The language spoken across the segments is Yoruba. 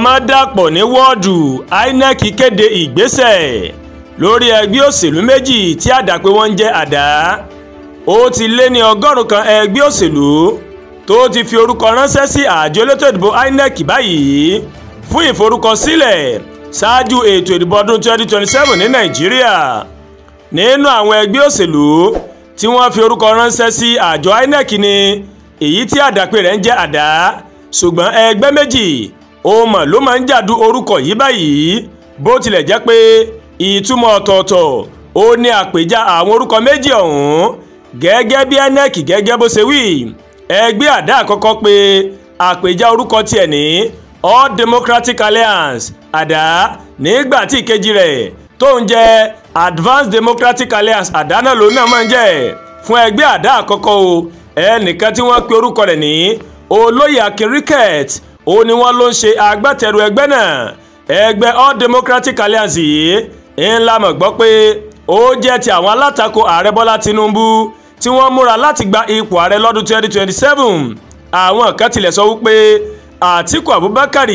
Má dàpọ̀ ní wọ́ọ̀dù. INEC kéde ìgbésẹ̀ lórí ẹgbẹ́ òṣèlú méjì tí àdàpé wọn ń jẹ́ àdá. Ó ti lé ní 100 ẹgbẹ́ òṣèlú tó ti fi orúkọ ránṣẹ́ sí àjọ elétò ìdìbò INEC báyìí fún ìforúkọsílẹ̀ ṣáájú ètò ìdìbò ọdún 2027 ní Nàìjíríà. Nínú àwọn ẹgbẹ́ òṣèlú tí wọ́n fi orúkọ ránṣẹ́ sí àjọ INEC ni èyí tí àdàpé rẹ̀ ń jẹ́ àdá, ṣùgbọ́n ẹgbẹ́ méjì òmò ló máa ń jàdú orúkọ yìí báyìí. Bó tilẹ̀ jẹ́ pé ìtumọ̀ ọ̀tọ̀ọ̀tọ̀ ó ní àpèjá àwọn orúkọ méjì ọ̀hún. Gẹ́gẹ́ bí INEC gẹ́gẹ́ bó ṣe wí, ẹgbẹ́ àdá àkọ́kọ́ pé àpèjá orúkọ tiẹ̀ ní All Democratic Alliance àdá, nígbà tí ìkejì rẹ̀ tó ń jẹ́ Advanced Democratic Alliance àdá náà ló náà máa ń jẹ́. Fún ẹgbẹ́ àdá àkọ́kọ́ o, ẹnìkan tí wọ́n pe orúkọ rẹ̀ ní Olóyè Akin Ricketts ó ní wọ́n ló ń ṣe agbátẹrù ẹgbẹ́ náà. Ẹgbẹ́ All Democratic Alliance yìí ńlá mọ̀ gbọ́ pé ó jẹ́ ti àwọn alátakò ààrẹ Bọ́lá Tinubu tí wọ́n múra láti gba ipò ààrẹ lọ́dún 2027. Àwọn kan tilẹ̀ sọ wípé Atiku Abubakar,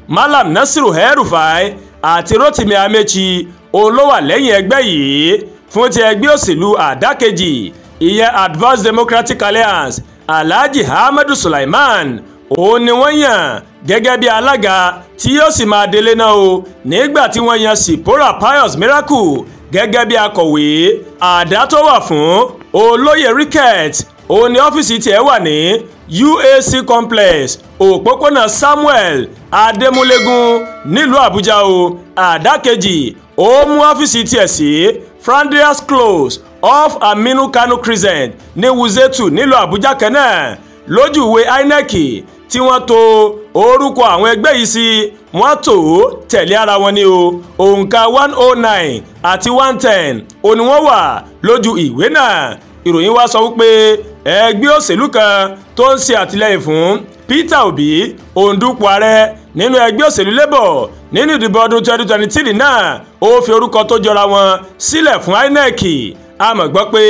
Malam Nasiru El-Rufai àti Rotimi Amechi òun ló wà lẹ́yìn ẹgbẹ́ yìí. Fún ti ẹgbẹ́ òṣèlú àdá kejì, ìyẹn Advanced Democratic Alliance, Alhaji Ahmadu Sulaiman òun ni wọ́n yàn gẹ́gẹ́ bí alága tí yóò sì máa délé náà o, nígbà tí wọ́n yan Sipora Pius Miracle gẹ́gẹ́ bí akọ̀wé. Àdá tó wà fún Olóyè Ricketts òun ni ọ́fíìsì tiẹ̀ wà ní UAC Complex, òpópónà Samuel Adémúlégún nílùú Àbújá o. Àdá kejì ó mú ọ́fíìsì tiẹ̀ sí Frandias Close off Aminu Kano Crescent ní Wuse 2 nílùú Àbújá kan náà. Lójú ìwé INEC tí wọ́n tò orúkọ àwọn ẹgbẹ́ yìí sí, wọ́n tò ó tẹ̀lé ara wọn ní o. Òǹkà 109 àti 110 òní wọ́n wà lójú ìwé náà. Ìròyìn wá sọ wípé ẹgbẹ́ òṣèlú kan tó ń ṣe àtìlẹ́yìn fún Peter Obi òǹdúpọ̀ ààrẹ nínú ẹgbẹ́ òṣèlú Labour nínú ìdìbò ọdún 2023 náà ó fi orúkọ tó jọra wọn sílẹ̀ fún INEC. A mọ̀ gbọ́ pé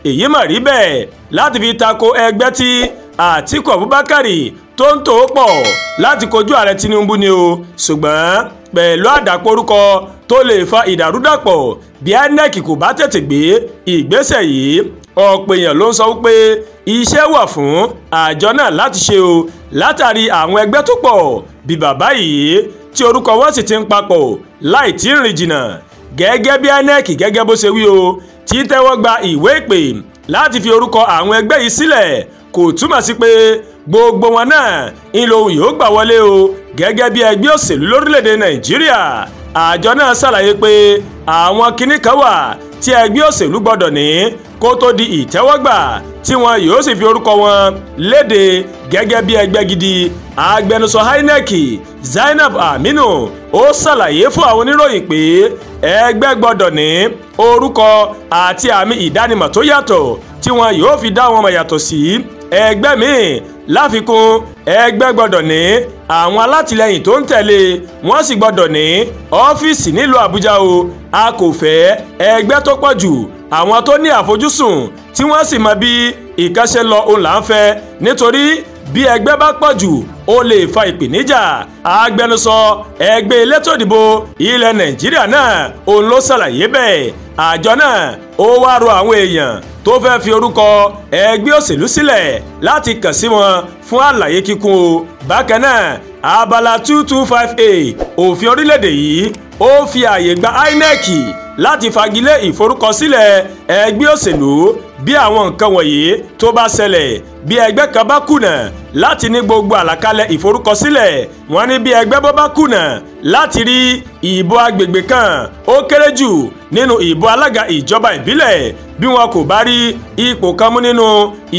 èyí mà rí bẹ́ẹ̀ láti fi tako ẹgbẹ́ tí Atiku Abubakar tó ń tò ó pọ̀ láti kojú ààrẹ Tinubu ni o, ṣùgbọ́n pẹ̀lú àdàpọ̀ orúkọ tó lè fa ìdàrúdàpọ̀ bí INEC kò bá tètè gbé ìgbésẹ̀ yìí. Ọ̀pọ̀ èèyàn ló ń sọ wípé iṣẹ́ wà fún àjọ náà láti ṣe o, látàrí àwọn ẹgbẹ́ tó pọ̀ bí bàbá yìí tí orúkọ wọn sì ti ń papọ̀ láì tí ń rìn jìnnà. Gẹ́gẹ́ bí INEC gẹ́gẹ́ bó ṣe wí o, títẹ́wọ́ gba ìwé ìpè láti fi orúkọ àwọn ẹgbẹ́ yìí sílẹ̀ kò túmọ̀ sí pé gbogbo wọn náà ń lo yóò gbà wọlé o gẹ́gẹ́ bí ẹgbẹ́ òṣèlú lórílẹ̀‐èdè Nàìjíríà. Àjọ náà ṣàlàyé pé àwọn kinní kan wà tí ẹgbẹ́ òṣèlú gbọ́dọ̀ ní kó tó di ìtẹ́wọ́gbà tí wọn yóò sì fi orúkọ wọn léde gẹ́gẹ́ bí ẹgbẹ́ gidi. Agbẹnusọ INEC Zainab Aminu ó ṣàlàyé fún àwọn oníròyìn pé ẹgbẹ́ gbọ́dọ̀ ní orúkọ àti àmì ìdánimọ̀ tó yàtọ̀ tí wọn yóò fi dá wọn mọ̀ yàtọ̀ sí ẹgbẹ́ míì. Láfikún, ẹgbẹ́ gbọ́dọ̀ ní àwọn alátìlẹyìn tó ń tẹ̀lé, wọ́n sì gbọ́dọ̀ ní ọ́fíìsì nílùú Àbújá o. A kò fẹ́ ẹgbẹ́ tó pọ̀ jù, àwọn tó ní àfojúsùn tí wọ́n sì mọ bí ìkànṣe lọ òun là ń fẹ́, nítorí bí ẹgbẹ́ bá pọ̀ jù ó lè fa ìpèníjà. Agbẹnusọ ẹgbẹ́ elétò ìdìbò ilẹ̀ Nàìjíríà náà òun ló ṣàlàyé bẹ́ẹ̀. Àjọ náà ó wá rọ àwọn èèyàn tó fẹ́ fi orúkọ ẹgbẹ́ òṣèlú sílẹ̀ láti kàn sí wọn fún àlàyé kíkún o. Bákan náà, abala 225A òfin orílẹ̀-èdè yìí ó fi ààyè gba INEC láti fagilé ìforúkọsílẹ̀ ẹgbẹ́ òṣèlú bí àwọn nǹkan wọ̀nyí tó bá ṣẹlẹ̀. Bí ẹgbẹ́ kan bá kùnà láti ní gbogbo àlàkalẹ̀ ìforúkọsílẹ̀, wọ́n ní bí ẹgbẹ́ bó bá kùnà láti rí ìbò agbègbè kan ó kéré jù nínú ìbò alága ìjọba ìbílẹ̀, bí wọn kò bá rí ipò kan mú nínú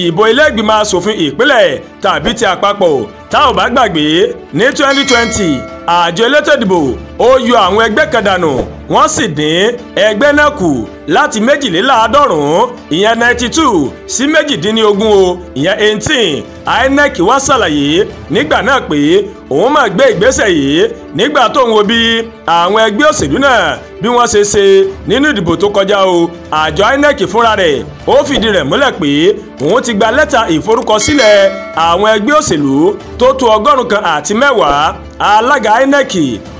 ìbò ilé ìgbìmọ̀ asòfin ìpínlẹ̀ tàbí ti àpapọ̀. Tá ò bá gbàgbé, ní 2020 àjọ elétò ìdìbò ó yọ àwọn ẹgbẹ́ kan dànù, wọ́n sì dín ẹgbẹ́ náà kù láti 92 ìyẹn 92 sí 18 o, ìyẹn 18. INEC wá ṣàlàyé nígbà náà pé òun máa gbé ìgbésẹ̀ yìí nígbà tó ń wo bí àwọn ẹgbẹ́ òṣèlú náà Bí wọ́n ṣe ṣe nínú ìdìbò tó kọjá o, àjọ INEC fúnra rẹ̀ ó fìdí rẹ̀ múlẹ̀ pé òun ti gba lẹ́tà ìforúkọsílẹ̀ àwọn ẹgbẹ́ òṣèlú tó tó 110. Alága INEC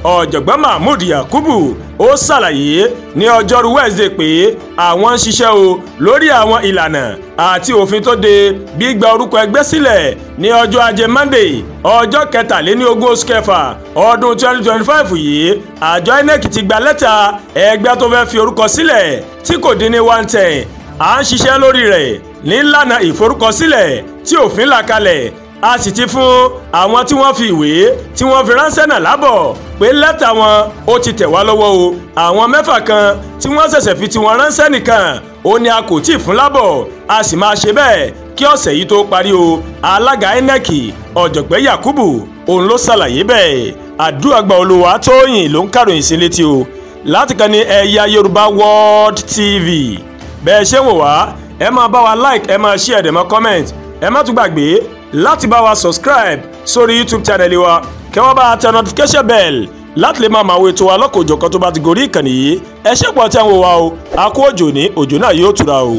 ọ̀jọ̀gbọ́n Mahmood Yakubu ó ṣàlàyé ní ọjọ́rú Wednesday pé àwọn ń ṣiṣẹ́ o lórí àwọn ìlànà àti òfin tó de gbígba orúkọ ẹgbẹ́ sílẹ̀. Ní ọjọ́ ajé Monday, ọjọ́ 23 oṣù kẹfà ọdún 2025 yìí, àjọ INEC ti gba lẹ́tà ẹgbẹ́ tó fẹ́ fi orúkọ sílẹ̀ tí kò dín ní 110. À ń ṣiṣẹ́ lórí rẹ̀ nílànà ìforúkọsílẹ̀ tí òfin là kalẹ̀, a sì ti fún àwọn tí wọ́n fi ìwé tí wọ́n fi ránṣẹ́ náà lábọ̀ pé lẹ́tà wọn ó ti tẹ̀ wá lọ́wọ́ o. Àwọn 6 kan tí wọ́n ṣẹ̀ṣẹ̀ fi tiwọn ránṣẹ́ nìkan ó ní a kò tí ì fún lábọ̀, a sì máa ṣe bẹ́ẹ̀ kí ọ̀sẹ̀ yìí tó parí o. Alága INEC ọ̀jọ̀gbọ́n Yakubu òun ló ṣàlàyé bẹ́ẹ̀. Àdúràgbà Olúwatóyìn ló ń kàròyìn sí létí o láti kan ní Ẹ̀yà Yorùbá World TV. Bẹ́ẹ̀ ṣé wò wá, ẹ máa bá wa like, ẹ máa share, ẹ máa comment, ẹ má tún gbàgbé láti bá wa subscribe sórí YouTube channel wa, kẹ́ wá bá a tẹ notification bell láti lè máa máa wo ètò wa lọ́kọ̀ọ́jọ̀kan tó bá ti gorí ìkànnì yìí. Ẹ ṣé pọ̀ tí ẹ ń wò wá o, a kú òjò ní òjò náà yóò tura o.